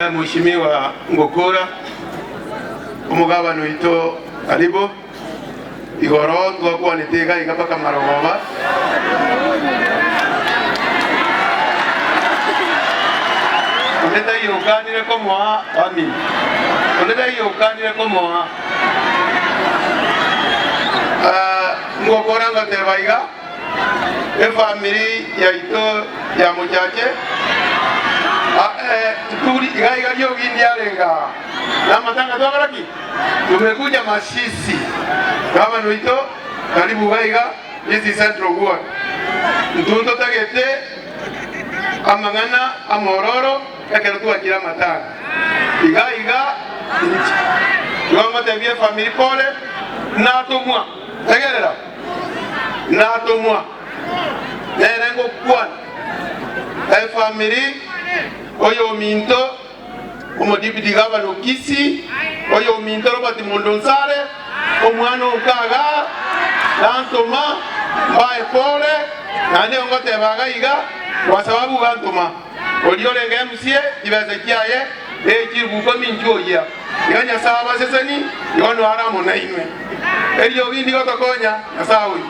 Mweshimiwa ngokora omogabana oito karibu igoro twakwanete iga iga mpaka marogoba. Onde taiyo okanire komoa amina. Onde taiyo okanire komoa. Ah, ngokora ngoteba iga. Efamiri yaito ya mochache turi iga iga riogi ndiarenge aa namatanga twakora ki? Tumekuja masisi gavana oito karibu iga iga this is central ward intwe ntotagete amang'ana amororo ekero twachire amatanga iga iga inche igo ngotebia efamiri pole natomwa tegerera. Natomwa nere ngokwana efamiri oyominto omodipiti gavana o Kisii, oyominto Robert Mondo Nsare, omwana o Nkaga, nantoma mbae pole, naende ngoteba iga iga kwa sababu gantoma oria orenge MCA chibesa chiaye nechilifu ikomi inchuo oyia. Iga Nyasae abaseseni, igo noare amo nainwe. Eriogi ndigotokonya, Nyasae oyio.